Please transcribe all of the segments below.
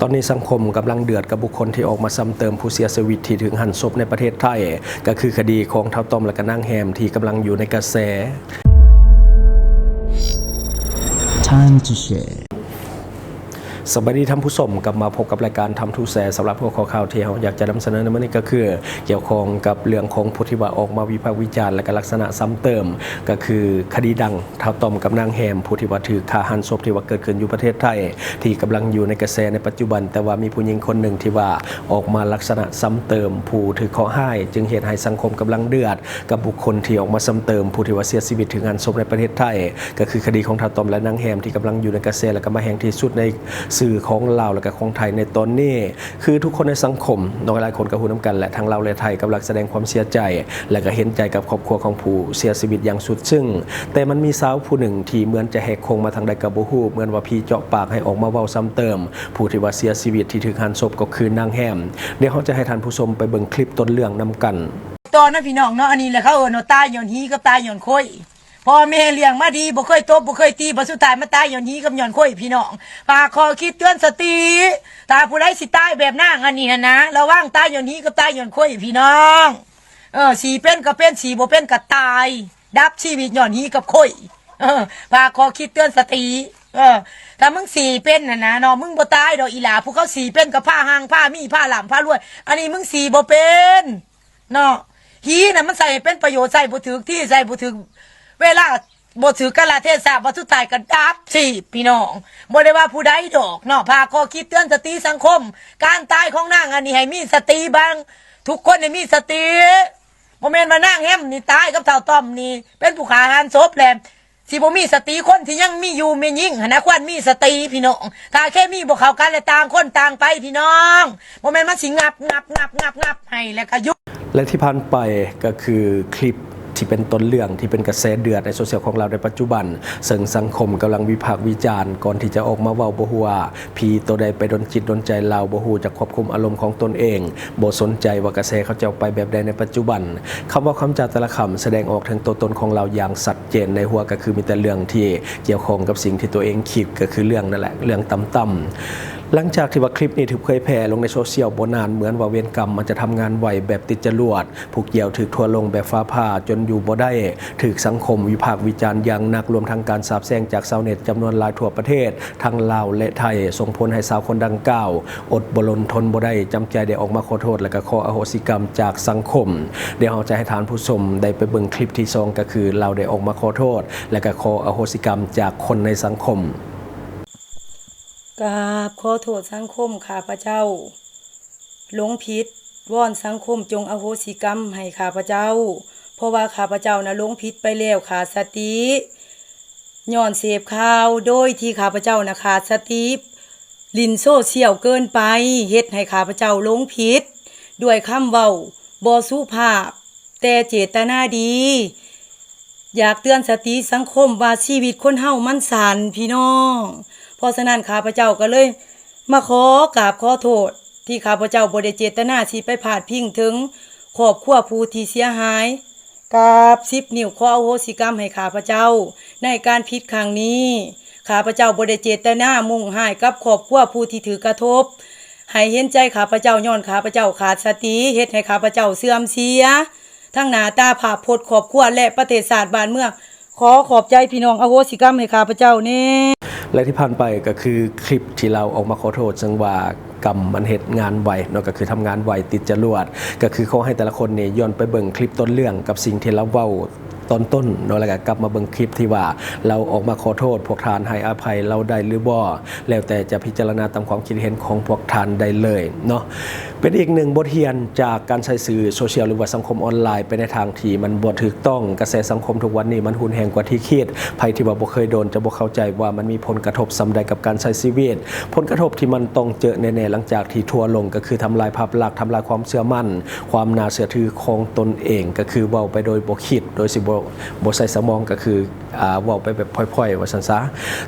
ຕອນນີ້ສັງຄົມກຳລັງເດືອດກັບບຸກຄົນທີ່ອອກມາຊ້ຳເຕີມຜູ້ເສຍຊີວິດທີ່ຖືກຫັນສົບໃນປະເທດໄທ, ກໍຄືຄະດີຂອງທ້າວຕ້ອມ ແລະ ກໍນາງແຮມທີ່ກຳລັງຢູ່ໃນກະແສ. Time to share. ສະບາຍດີທ່ານຜູ້ຊົມ, ກັບມາພົບກັບລາຍການ Time to Share. ສຳລັບຫົວຂໍ້ຂ່າວທີ່ເຮົາຢາກຈະນຳສະເໜີໃນມື້ນີ້ກໍຄື ກ່ຽວຂ້ອງກັບເລື່ອງຂອງຜູ້ທີ່ວ່າອອກມາວິພາກວິຈານ ແລະ ກໍລັກສະນະຊ້ຳເຕີມ, ກໍຄືຄະດີດັງ ທ້າວຕ້ອມກັບນາງແຮມ ຜູ້ທີ່ວ່າຖືກຂ້າຫັນສົບ ທີ່ວ່າເກີດຂຶ້ນຢູ່ປະເທດໄທ ທີ່ກຳລັງຢູ່ໃນກະແສໃນປັດຈຸບັນ, ແຕ່ວ່າມີຜູ້ຍິງຄົນໜຶ່ງທີ່ວ່າອອກມາລັກສະນະຊ້ຳເຕີມຜູ້ຖືກເຄາະຮ້າຍ, ຈຶ່ງເຮັດໃຫ້ສັງຄົມກຳລັງເດືອດກັບບຸກຄົນທີ່ອອກມາຊ້ຳເຕີມຜູ້ທີ່ວ່າເສຍຊີວິດຖືກຫັນສົບໃນປະເທດໄທ, ກໍຄືຄະດີຂອງທ້າວຕ້ອມ ແລະ ນາງແຮມ ທີ່ກຳລັງຢູ່ໃນກະແສ ແລະ ກໍມາແຮງທີ່ສຸດໃນສື່ຂອງລາວ ແລະ ກໍຂອງໄທໃນຕອນນີ້. ຄືທຸກຄົນໃນສັງຄົມເນາະ ຫຼາຍໆຄົນກໍຮູ້ນຳກັນແຫຼະ, ທັງລາວ ແລະ ໄທ ກຳລັງສະແດງຄວາມເສຍໃຈ ແລະ ກໍເຫັນໃຈກັບຄອບຄົວຂອງຜູ້ເສຍຊີວິດຢ່າງສຸດຊຶ້ງ. ແຕ່ມັນມີຊາວຜູ້ໜຶ່ງທີ່ເໝືອນຈະແຫກໂຄ້ງມາທາງໃດກໍບໍ່ຮູ້, ເໝືອນວ່າຜີເຈາະປາກໃຫ້ອອກມາເວົ້າຊ້ຳເຕີມຜູ້ທີ່ວ່າເສຍຊີວິດທີ່ຖືກຫັນສົບ ກໍຄືນາງແຮມ. ດຽວເຮົາຈະໃຫ້ທ່ານຜູ້ຊົມໄປເບິ່ງຄລິບຕົ້ນເລື່ອງນຳກັນ. ຕອນນັ້ນພີ່ນ້ອງເນາະ, ອັນນີ້ແຫຼະເຂົາເອີ້ນວ່າຕາຍຍ້ອນຫີກັບຕາຍຍ້ອນໂຄ້ຍ. ພໍ່ແມ່ລ້ຽງມາດີ ບໍ່ເຄີຍຕົບບໍ່ເຄີຍຕີ, ບັດສຸດທ້າຍມາຕາຍຍ້ອນຫີກັບຍ້ອນໂຄ້ຍພີ່ນ້ອງ. ຝາກຂໍ້ຄິດເຕືອນສະຕິ, ຖ້າຜູ້ໃດຊິຕາຍແບບນາງອັນນີ້ຫັ້ນນະ, ລະວັງຕາຍຍ້ອນຫີກັບຕາຍຍ້ອນໂຄ້ຍພີ່ນ້ອງ. ເອີ ຊິເປັນກໍເປັນ, ຊິບໍ່ເປັນກໍຕາຍ, ດັບຊີວິດຍ້ອນຫີກັບໂຄ້ຍ. ເອີ ຝາກຂໍ້ຄິດເຕືອນສະຕິ. ເອີ ຖ້າມຶງຊິເປັນຫັ້ນນະເນາະ, ມຶງບໍ່ຕາຍດອກອີ່ຫຼ້າ, ພວກເຂົາຊິເປັນກໍພາຮັ່ງພາມີ ພາລ່ຳພາລວຍ, ອັນນີ້ມຶງຊິບໍ່ເປັນ. ເນາະ ຫີນະ ມັນໃຊ້ໃຫ້ເປັນປະໂຫຍດ ໃຊ້ບໍ່ຖືກທີ່ ໃຊ້ບໍ່ຖືກເວລາ ບໍ່ຖືກກາລະເທສະ ວ່າສຸດທ້າຍກໍດັບຊີບ ພີ່ນ້ອງ. ບໍ່ໄດ້ວ່າຜູ້ໃດດອກເນາະ, ຝາກຂໍ້ຄິດເຕືອນສະຕິສັງຄົມ. ການຕາຍຂອງນາງອັນນີ້ໃຫ້ມີສະຕິເບິ່ງ, ທຸກຄົນໃຫ້ມີສະຕິ. ບໍ່ແມ່ນວ່ານາງແຮມນີ້ຕາຍກັບທ້າວຕ້ອມນີ້ເປັນຜູ້ຂ້າຫັນສົບແຫຼະ ຊິບໍ່ມີສະຕິ. ຄົນທີ່ຍັງມີຢູ່ ແມ່ຍິງຫັ້ນນະ ຄວນມີສະຕິພີ່ນ້ອງ. ຖ້າເຄມີບໍ່ເຂົ້າກັນແລ້ວ ຕ່າງຄົນຕ່າງໄປພີ່ນ້ອງ, ບໍ່ແມ່ນມັນຊິງັບ ງັບ ງັບ ງັບ ງັບໃຫ້ແລ້ວກໍຢຸດ. ແລະທີ່ຜ່ານໄປກໍຄືຄລິບທີ່ເປັນຕົ້ນເລື່ອງ ທີ່ເປັນກະແສເດືອດໃນໂຊຊຽວຂອງລາວໃນປັດຈຸບັນ, ເຊິ່ງສັງຄົມກຳລັງວິພາກວິຈານ ກ່ອນທີ່ຈະອອກມາເວົ້າ. ບໍ່ຮູ້ວ່າ ຜີໂຕໃດໄປດົນຈິດດົນໃຈລາວ ບໍ່ຮູ້ຈັກຄວບຄຸມອາລົມຂອງຕົນເອງ, ບໍ່ສົນໃຈວ່າກະແສເຂົາເຈົ້າໄປແບບໃດໃນປັດຈຸບັນ. ຄຳເວົ້າຄຳຈາແຕ່ລະຄຳສະແດງອອກເຖິງຕົວຕົນຂອງລາວຢ່າງຊັດເຈນ, ໃນຫົວກໍຄືມີແຕ່ເລື່ອງທີ່ກ່ຽວຂ້ອງກັບສິ່ງທີ່ຕົວເອງຄິດ, ກໍຄືເລື່ອງນັ້ນແຫຼະ ເລື່ອງຕ່ຳໆ. ຫຼັງຈາກທີ່ວ່າຄລິບນີ້ຖືກເຜີຍແຜ່ລົງໃນໂຊຊຽວບໍ່ນານ, ເໝືອນວ່າເວນກຳມັນຈະທຳງານໄວແບບຕິດຈະຫຼວດ, ຜູ້ກ່ຽວຖືກທົວລົງແບບຟ້າຜ່າຈົນຢູ່ບໍ່ໄດ້, ຖືກສັງຄົມວິພາກວິຈານຢ່າງໜັກ, ລວມທັງການສາບແຊ່ງຈາກຊາວເນັດຈຳນວນຫຼາຍທົ່ວປະເທດ ທັງລາວ ແລະ ໄທ, ສົ່ງຜົນໃຫ້ຊາວຄົນດັ່ງກ່າວອົດບໍ່ລົນທົນບໍ່ໄດ້, ຈຳໃຈໄດ້ອອກມາຂໍໂທດ ແລະ ກໍຂໍອະໂຫສິກຳຈາກສັງຄົມ. ດຽວເຮົາຈະໃຫ້ທ່ານຜູ້ຊົມໄດ້ໄປເບິ່ງຄລິບທີສອງ, ກໍຄືລາວໄດ້ອອກມາຂໍໂທດ ແລະ ກໍຂໍອະໂຫສິກຳຈາກຄົນໃນສັງຄົມ. ກາບຂໍໂທດສັງຄົມ, ຂ້າພະເຈົ້າຫຼົງຜິດ, ວອນສັງຄົມຈົ່ງອະໂຫສິກຳໃຫ້ຂ້າພະເຈົ້າ, ເພາະວ່າຂ້າພະເຈົ້ານະຫຼົງຜິດໄປແລ້ວ, ຂາດສະຕິ. ຍ້ອນເສບຂ່າວໂດຍທີ່ຂ້າພະເຈົ້ານະຂາດສະຕິ, ຫຼິ້ນໂຊຊຽວເກີນໄປ, ເຮັດໃຫ້ຂ້າພະເຈົ້າຫຼົງຜິດດ້ວຍຄຳເວົ້າບໍ່ສຸພາບ, ແຕ່ເຈດຕະນາດີ. ຢາກເຕືອນສະຕິສັງຄົມວ່າຊີວິດຄົນເຮົາມັນສັ້ນ, ພີ່ນ້ອງ. ເພາະສະນັ້ນ ຂ້າພະເຈົ້າກໍເລີຍມາຂໍກາບຂໍໂທດ ທີ່ຂ້າພະເຈົ້າບໍ່ໄດ້ເຈດຕະນາຊິໄປພາດພິງເຖິງຄອບຄົວຜູ້ທີ່ເສຍຫາຍ. ກາບສິບນິ້ວຂໍອະໂຫສິກຳໃຫ້ຂ້າພະເຈົ້າໃນການຜິດຄັ້ງນີ້. ຂ້າພະເຈົ້າບໍ່ໄດ້ເຈດຕະນາມຸ່ງຮ້າຍກັບຄອບຄົວຜູ້ທີ່ຖືກກະທົບ. ໃຫ້ເຫັນໃຈຂ້າພະເຈົ້າ, ຍ້ອນຂ້າພະເຈົ້າຂາດສະຕິ, ເຮັດໃຫ້ຂ້າພະເຈົ້າເສື່ອມເສຍທັງໜ້າຕາພາບພົດຄອບຄົວ ແລະ ປະເທດຊາດບ້ານເມືອງ. ຂໍຂອບໃຈພີ່ນ້ອງ, ອະໂຫສິກຳໃຫ້ຂ້າພະເຈົ້າແດ່. ແລະທີ່ຜ່ານໄປກໍຄືຄລິບທີ່ລາວອອກມາຂໍໂທດ, ເຊິ່ງວ່າກຳມັນເຮັດງານໄວເນາະ, ກໍຄືທຳງານໄວຕິດຈະຫຼວດ. ກໍຄືຂໍໃຫ້ແຕ່ລະຄົນນີ້ຍ້ອນໄປເບິ່ງຄລິບຕົ້ນເລື່ອງກັບສິ່ງທີ່ລາວເວົ້າຕອນຕົ້ນເນາະ, ແລ້ວກໍກັບມາເບິ່ງຄລິບທີ່ວ່າລາວອອກມາຂໍໂທດ, ພວກທ່ານໃຫ້ອະໄພລາວໄດ້ຫຼືບໍ່? ແລ້ວແຕ່ຈະພິຈາລະນາຕາມຄວາມຄິດເຫັນຂອງພວກທ່ານໄດ້ເລີຍເນາະ. ເປັນອີກໜຶ່ງບົດຮຽນຈາກການໃຊ້ສື່ໂຊຊຽວ ຫຼືວ່າສັງຄົມອອນລາຍ ໄປໃນທາງທີ່ມັນບໍ່ຖືກຕ້ອງ. ກະແສສັງຄົມທຸກວັນນີ້ມັນຮຸນແຮງກວ່າທີ່ຄິດ. ໃຜທີ່ວ່າບໍ່ເຄີຍໂດນຈະບໍ່ເຂົ້າໃຈວ່າມັນມີຜົນກະທົບສ່ຳໃດກັບການໃຊ້ຊີວິດ. ຜົນກະທົບທີ່ມັນຕ້ອງເຈີແນ່ໆ ຫຼັງຈາກທີ່ທົວລົງ ກໍຄືທຳລາຍພາບລັກ, ທຳລາຍຄວາມເຊື່ອໝັ້ນ, ຄວາມໜ້າເຊື່ອຖືຂອງຕົນເອງ, ກໍຄືເວົ້າໄປໂດຍບໍ່ຄິດ, ໂດຍຊິບໍ່ ບໍ່ໃຊ້ສະໝອງ, ກໍຄື ອ່າ ເວົ້າໄປແບບພ່ອຍໆ ວ່າຊັ້ນຊະ.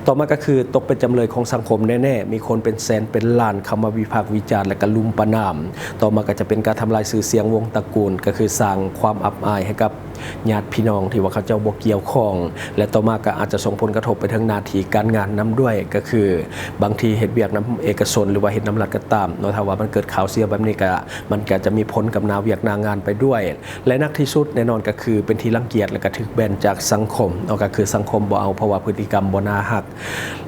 ຕໍ່ມາກໍຄືຕົກເປັນຈຳເລີຍຂອງສັງຄົມແນ່ໆ, ມີຄົນເປັນແສນເປັນລ້ານເຂົ້າມາວິພາກວິຈານ ແລະ ກະລຸມປະນາມ. ຕໍ່ມາກໍຈະເປັນການທຳລາຍຊື່ສຽງວົງຕະກູນ, ກໍຄືສ້າງຄວາມອັບອາຍໃຫ້ກັບ ຍາດພີ່ນ້ອງທີ່ວ່າເຂົາເຈົ້າບໍ່ກ່ຽວຂ້ອງ ແລະ ຕໍ່ມາກໍອາດຈະສົ່ງຜົນກະທົບໄປເຖິງໜ້າທີ່ການງານນຳດ້ວຍ ກໍຄືບາງທີເຮັດວຽກນຳເອກະຊົນ ຫຼືວ່າເຮັດນຳລັດກໍຕາມເນາະ ຖ້າວ່າມັນເກີດຂ່າວເສຍແບບນີ້ ກໍ ມັນກໍຈະມີຜົນກັບໜ້າວຽກໜ້າງານໄປດ້ວຍ ແລະ ໜັກທີ່ສຸດແນ່ນອນກໍຄືເປັນທີ່ລັງກຽດ ແລະ ກໍຖືກແບນຈາກສັງຄົມເນາະ ກໍຄືສັງຄົມບໍ່ເອົາ ເພາະວ່າພຶດຕິກຳບໍ່ໜ້າຮັກ.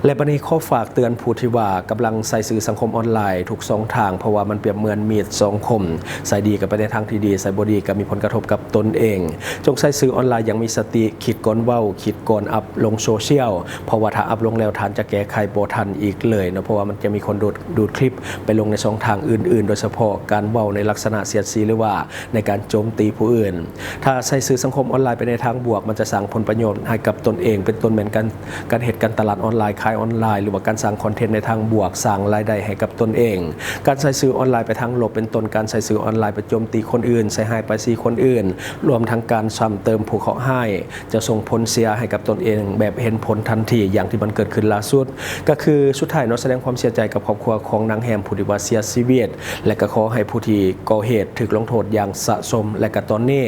ແລະ ບັດນີ້ຂໍຝາກເຕືອນຜູ້ທີ່ວ່າກຳລັງໃຊ້ສື່ສັງຄົມອອນລາຍທຸກຊ່ອງທາງ ເພາະວ່າມັນປຽບເໝືອນມີດສອງຄົມ ໃຊ້ດີກໍໄປໃນທາງທີ່ດີ ໃຊ້ບໍ່ດີກໍມີຜົນກະທົບກັບຕົນເອງ. ຈົ່ງໃຊ້ສື່ອອນລາຍຢ່າງມີສະຕິ, ຄິດກ່ອນເວົ້າ, ຄິດກ່ອນອັບລົງໂຊຊຽວ, ເພາະວ່າຖ້າອັບລົງແລ້ວທ່ານຈະແກ້ໄຂບໍ່ທັນອີກເລີຍເນາະ, ເພາະວ່າມັນຈະມີຄົນດູດ, ດູດຄລິບໄປລົງໃນຊ່ອງທາງອື່ນໆ, ໂດຍສະເພາະການເວົ້າໃນລັກສະນະສຽດສີ ຫຼືວ່າ ໃນການໂຈມຕີຜູ້ອື່ນ. ຖ້າໃຊ້ສື່ສັງຄົມອອນລາຍໄປໃນທາງບວກ, ມັນຈະສ້າງຜົນປະໂຫຍດໃຫ້ກັບຕົນເອງ, ເປັນຕົ້ນແມ່ນການ, ການເຮັດການຕະຫຼາດອອນລາຍ, ຂາຍອອນລາຍ, ຫຼືວ່າການສ້າງຄອນເທັນໃນທາງບວກ, ສ້າງລາຍໄດ້ໃຫ້ກັບຕົນເອງ. ການໃຊ້ສື່ອອນລາຍໄປທາງລົບ, ເປັນຕົ້ນການໃຊ້ສື່ອອນລາຍໄປໂຈມຕີຄົນອື່ນ, ໃສ່ຮ້າຍປ້າຍສີຄົນອື່ນ, ລວມທັງການຊ້ຳເຕີມຜູ້ເຄາະຮ້າຍ, ຈະສົ່ງຜົນເສຍໃຫ້ກັບຕົນເອງແບບເຫັນຜົນທັນທີ, ຢ່າງທີ່ມັນເກີດຂຶ້ນລ່າສຸດ. ກໍຄືສຸດທ້າຍເນາະ ສະແດງຄວາມເສຍໃຈກັບຄອບຄົວຂອງນາງແຮມ ຜູ້ທີ່ວ່າເສຍຊີວິດ ແລະ ກໍຂໍໃຫ້ຜູ້ທີ່ກໍ່ເຫດຖືກລົງໂທດຢ່າງສະສົມ ແລະ ກໍຕອນນີ້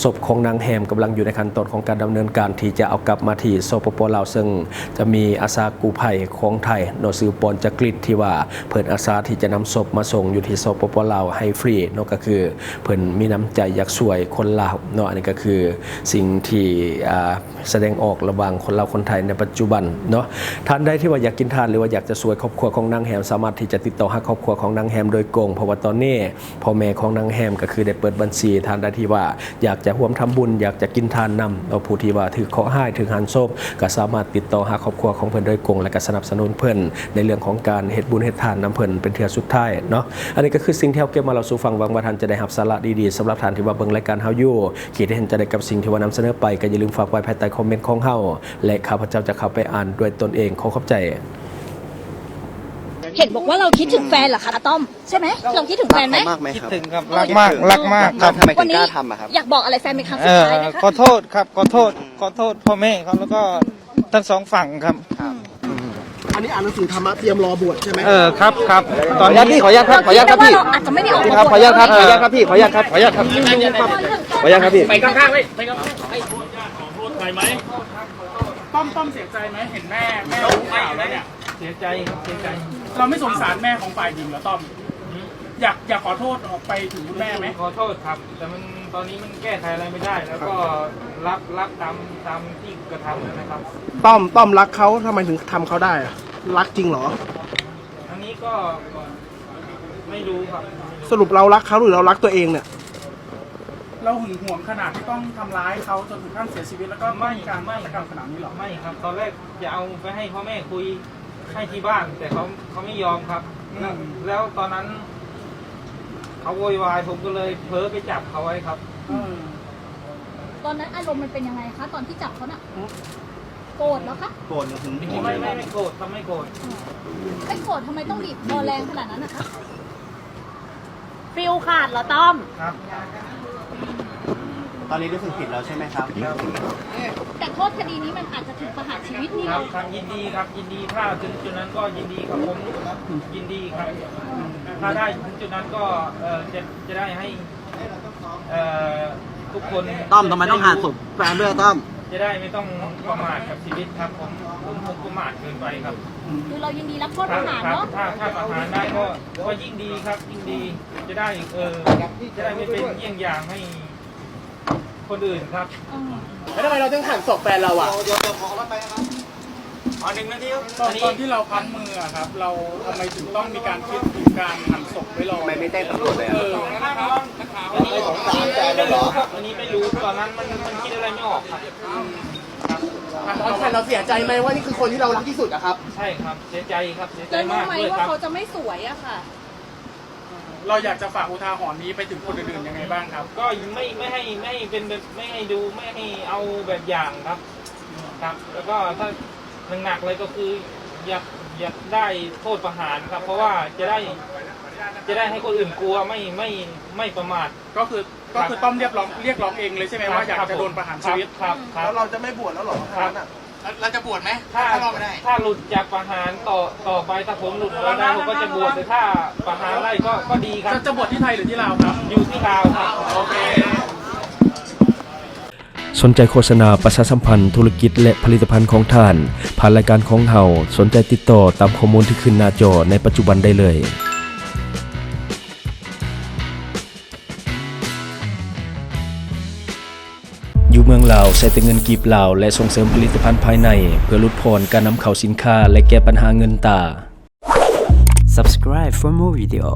ສົບຂອງນາງແຮມກຳລັງຢູ່ໃນຂັ້ນຕອນຂອງການດຳເນີນການທີ່ຈະເອົາກັບມາທີ່ ສປປ ລາວ ເຊິ່ງຈະມີອາສາກູ້ໄພຂອງໄທເນາະ ຊື່ ປອນຈະກຣິດ ທີ່ວ່າເພິ່ນອາສາທີ່ຈະນຳສົບມາສົ່ງຢູ່ທີ່ ສປປ ລາວ ໃຫ້ຟຣີເນາະ ກໍຄືເພິ່ນມີນ້ຳໃຈຢາກຊ່ວຍຄົນລາວເນາະ. ອັນນີ້ກໍຄືສິ່ງທີ່ ອ່າ ສະແດງອອກລະຫວ່າງຄົນລາວຄົນໄທໃນປັດຈຸບັນເນາະ. ທ່ານໃດທີ່ວ່າຢາກກິນທານ ຫຼືວ່າຢາກຈະຊ່ວຍຄອບຄົວຂອງນາງແຮມ ສາມາດທີ່ຈະຕິດຕໍ່ຫາຄອບຄົວຂອງນາງແຮມໂດຍກົງ ເພາະວ່າຕອນນີ້ພໍ່ແມ່ຂອງນາງແຮມກໍຄືໄດ້ເປີດບັນຊີ. ທ່ານໃດທີ່ວ່າຢາກຈະຮ່ວມທຳບຸນ ຢາກຈະກິນທານນຳເນາະ ຜູ້ທີ່ວ່າຖືກເຄາະຮ້າຍ ຖືກຫັນສົບ ກໍສາມາດຕິດຕໍ່ຫາຄອບຄົວຂອງເພິ່ນໂດຍກົງ ແລະ ກໍສະໜັບສະໜູນເພິ່ນໃນເລື່ອງຂອງການເຮັດບຸນເຮັດທານນຳເພິ່ນເປັນເທື່ອສຸດທ້າຍເນາະ. ອັນນີ້ກໍຄືສິ່ງທີ່ເຮົາເກັບມາເລົ່າສູ່ຟັງ ຫວັງວ່າທ່ານຈະໄດ້ຮັບສາລະດີໆ. ສຳລັບທ່ານທີ່ວ່າເບິ່ງລາຍການເຮົາຢູ່ ຄິດເຫັນຈັ່ງໃດກັບສິ່ງທີ່ວ່ານຳສະເໜີໄປ ກໍຢ່າລືມຝາກໄວ້ພາຍໃຕ້ຄອມເມັນຂອງເຮົາ ແລະ ຂ້າພະເຈົ້າຈະເຂົ້າໄປອ່ານດ້ວຍຕົນເອງ. ຂໍຂອບໃຈ. ເຫັນບອກວ່າເຮົາຄິດເຖິງແຟນເຫຼືອຄະ ຕ້ອມ ໃຊ່ໄໝ? ເຮົາຄິດເຖິງແຟນໄໝ? ຄິດເຖິງມາກໄໝຄັບ? ຄິດເຖິງຄັບ ເອີ ລັກມາກ ລັກມາກຄັບ. ທຳໄມເຖິງກ້າທຳອະຄັບ? ຢາກບອກອະໄລແຟນເປັນຄັ້ງສຸດທ້າຍໄໝຄະ? ເອີ ຂໍໂທດຄັບ ຂໍໂທດ ອືມ ຂໍໂທດພໍ່ແມ່ເຂົາ ແລ້ວກໍທັງສອງຝັ່ງຄັບ. ອັນນີ້ອ່ານໜັງສືທຳມະ ຕຽມລໍບວດໃຊ່ໄໝ? ເອີ ຄັບ ຄັບ ຕອນນີ້ ຂໍອະນຸຍາດພີ່ ຂໍອະນຸຍາດຄັບ ຂໍອະນຸຍາດຄັບ ພີ່ ຂອອະອະນຸຍາດຄັບ ພີ່ ຂໍອະນຸຍາດຄັບ ພີ່ ຂໍອະນຸຍາດຄັບ ພີ່ ຂໍອະນຸຍາດຄັບ ພີ່ ຂໍອະນຸຍາດຄັບ ພີ່ ໄປຂ້າງໆ ໄປຂ້າງໆ ໄປ ໄປໄໝ? ຕ້ອມ ຕ້ອມເສຍໃຈໄໝ ເຫັນແມ່ ແມ່ຮູ້ຂ່າວແລ້ວເນຍ? ເສຍໃຈຄັບ ເສຍໃຈ. ເຮົາໄມ່ສົງສານແມ່ຂອງຝ່າຍຍິງເຫຼືອ ຕ້ອມ? ຢາກ ຢາກຂໍໂທດອອກໄປເຖິງຄຸນແມ່ໄໝ? ຂໍໂທດຄັບ ແຕ່ມັນ ຕອນນີ້ມັນແກ້ໄຂອະໄລໄມ່ໄດ້ ແລ້ວກໍ ຄັບ ຮັບ ຮັບຕາມ ຕາມທີ່ກະທຳນັ້ນນະຄັບ. ຕ້ອມ ຕ້ອມລັກເຂົາ ທຳໄມເຖິງທຳເຂົາໄດ້ອະ? ລັກຈິງເຫຼືອ? ອັນນີ້ກໍ ໄມ່ຮູ້ຄັບ. ສະຫຼຸບເຮົາລັກເຂົາ ຫຼືເຮົາລັກຕົວເອງເນຍ? ເຮົາຫຶງຫວງຂະໜາດທີ່ຕ້ອງທຳຮ້າຍເຂົາຈົນເຖິງຂັ້ນເສຍຊີວິດ ແລ້ວກໍຕ້ອງມີການ ໄມ່ ຄາດຕະກຳຂະໜາດນີ້ເຫຼືອ? ໄມ່ຄັບ ຕອນແລກຈະເອົາໄປໃຫ້ພໍ່ແມ່ຄຸຍ ໃຫ້ທີ່ບ້ານ ແຕ່ເຂົາ ເຂົາໄມ່ຍອມຄັບ. ອືມ ແລ້ວຕອນນັ້ນເຂົາໂວຍວາຍ ຜົມກໍເລີຍເຜີໄປຈັບເຂົາໄວ້ຄັບ. ອືມ ຕອນນັ້ນອາລົມມັນເປັນຍັງໄງຄະ ຕອນທີ່ຈັບເຂົານະ? ໂກດເຫຼືອຄະ? ໂກດ ຫຶງຫວງ. ໄມ່ ໄມ່ ໄມ່ໂກດຄັບ ໄມ່ໂກດ. ອືມ ໄມ່ໂກດ ທຳໄມຕ້ອງບີບຄໍແຮງຂະໜາດນັ້ນນະຄະ? ຟີລຂາດເຫຼືອ ຕ້ອມ? ຄັບ. ຕອນນີ້ຮູ້ສຶກຜິດແລ້ວໃຊ່ໄໝຄັບ? ຄັບ. ແຕ່ໂທດຄະດີນີ້ມັນອາດຈະເຖິງປະຫານຊີວິດນີ້ ຄັບ ເນາະ? ຄັບ ຍິນດີຄັບ ຍິນດີ ຖ້າເຖິງຈຸດນັ້ນກໍຍິນດີຄັບ ຜົມຍິນດີຄັບ. ຖ້າໄດ້ເຖິງຈຸດນັ້ນກໍ ເອີ ຈະ ຈະໄດ້ໃຫ້ ເອີ ທຸກຄົນ ຕ້ອມ ທຳໄມຕ້ອງຫາສົບແຟນດ້ວຍ ຕ້ອມ? ຈະໄດ້ໄມ່ຕ້ອງປະໝາດກັບຊີວິດຄັບ ຜົມ ຜົມປະໝາດເກີນໄປຄັບ. ຄືເຮົາຍິນດີຮັບໂທດປະຫານເນາະ? ຄັບ ຖ້າ ຖ້າປະຫານໄດ້ກໍ ກໍຍິ່ງດີຄັບ ຍິ່ງດີ ຈະໄດ້ ເອີ ຈະໄດ້ໄມ່ເປັນເຢ້ຽງຢ່າງໃຫ້ຄົນອື່ນຄັບ. ເອີ ແລ້ວທຳໄມເຮົາຈຶ່ງຫັນສົບແຟນເຮົາອະ? ດຽວ ດຽວ ດຽວ ຂໍເອົາລົດໄປນະຄັບ. ອໍ ໜຶ່ງນາທີ ຕອນ ຕອນທີ່ເຮົາພັງມືອະຄັບ ເຮົາ ທຳໄມເຖິງຕ້ອງມີການຄິດເຖິງການຫັນສົບໄວ້ລໍ? ທຳໄມໄມ່ແຈ້ງຕຳຫຼວດເລີຍອະ? ເອີ ອັນນີ້ ອັນນີ້ໄມ່ຮູ້ຄັບ ອັນນີ້ໄມ່ຮູ້ ຕອນນັ້ນມັນ ມັນຄິດອະໄລໄມ່ອອກຄັບ. ອືມ ຕອນນັ້ນເຮົາເສຍໃຈໄໝວ່ານີ້ຄືຄົນທີ່ເຮົາຮັກທີ່ສຸດອະຄັບ? ໃຊ່ຄັບ ເສຍໃຈຄັບ ເສຍໃຈມາກດ້ວຍຄັບ. ແລ້ວຮູ້ໄໝວ່າເຂົາຈະໄມ່ສວຍອະຄະ? ເຮົາຢາກຈະຝາກອຸທາຫອນນີ້ໄປເຖິງຄົນອື່ນໆຍັງໄງບ້າງຄັບ? ກໍໄມ່ ໄມ່ໃຫ້ ໄມ່ໃຫ້ເປັນແບບ ໄມ່ໃຫ້ດູ ໄມ່ໃຫ້ເອົາແບບຢ່າງຄັບ. ຄັບ ແລ້ວກໍຖ້າໜັກໆເລີຍກໍຄືຢາກ ຢາກໄດ້ໂທດປະຫານຄັບ ເພາະວ່າຈະໄດ້ ຈະໄດ້ໃຫ້ຄົນອື່ນກົວ ໄມ່ ໄມ່ ໄມ່ປະໝາດ. ກໍຄື ກໍຄືຕ້ອມຮຽກຮ້ອງ ຮຽກຮ້ອງເອງເລີຍໃຊ່ໄໝ ຄັບ ວ່າຢາກຈະໂດນປະຫານຊີວິດ? ຄັບ ຄັບ ແລ້ວເຮົາຈະໄມ່ບວດແລ້ວເຫຼືອ? ຄັບ ເຮົາຈະບວດໄໝ? ຖ້າ ຖ້າເຮົາໄດ້ ຖ້າຫຼຸດຈາກປະຫານຕໍ່ ຕໍ່ໄປ ຖ້າຜົມຫຼຸດໄດ້ ຜົມກໍຈະບວດ ແຕ່ຖ້າປະຫານໄດ້ກໍ ກໍດີຄັບ. ຈະ ຈະບວດທີ່ໄທຫຼືທີ່ລາວຄັບ? ຢູ່ທີ່ລາວຄັບ. ໂອເຄ. ສົນໃຈໂຄສະນາປະຊາສຳພັນທຸລະກິດ ແລະ ຜະລິດຕະພັນຂອງທ່ານ ຜ່ານລາຍການຂອງເຮົາ, ສົນໃຈຕິດຕໍ່ຕາມຂໍ້ມູນທີ່ຂຶ້ນໜ້າຈໍໃນປັດຈຸບັນໄດ້ເລີຍ. ຢູ່ເມືອງລາວ ໃຊ້ແຕ່ເງິນກີບລາວ ແລະ ສົ່ງເສີມຜະລິດຕະພັນພາຍໃນ ເພື່ອຫຼຸດຜ່ອນການນຳເຂົ້າສິນຄ້າ ແລະ ແກ້ບັນຫາເງິນຕາ. Subscribe for more video.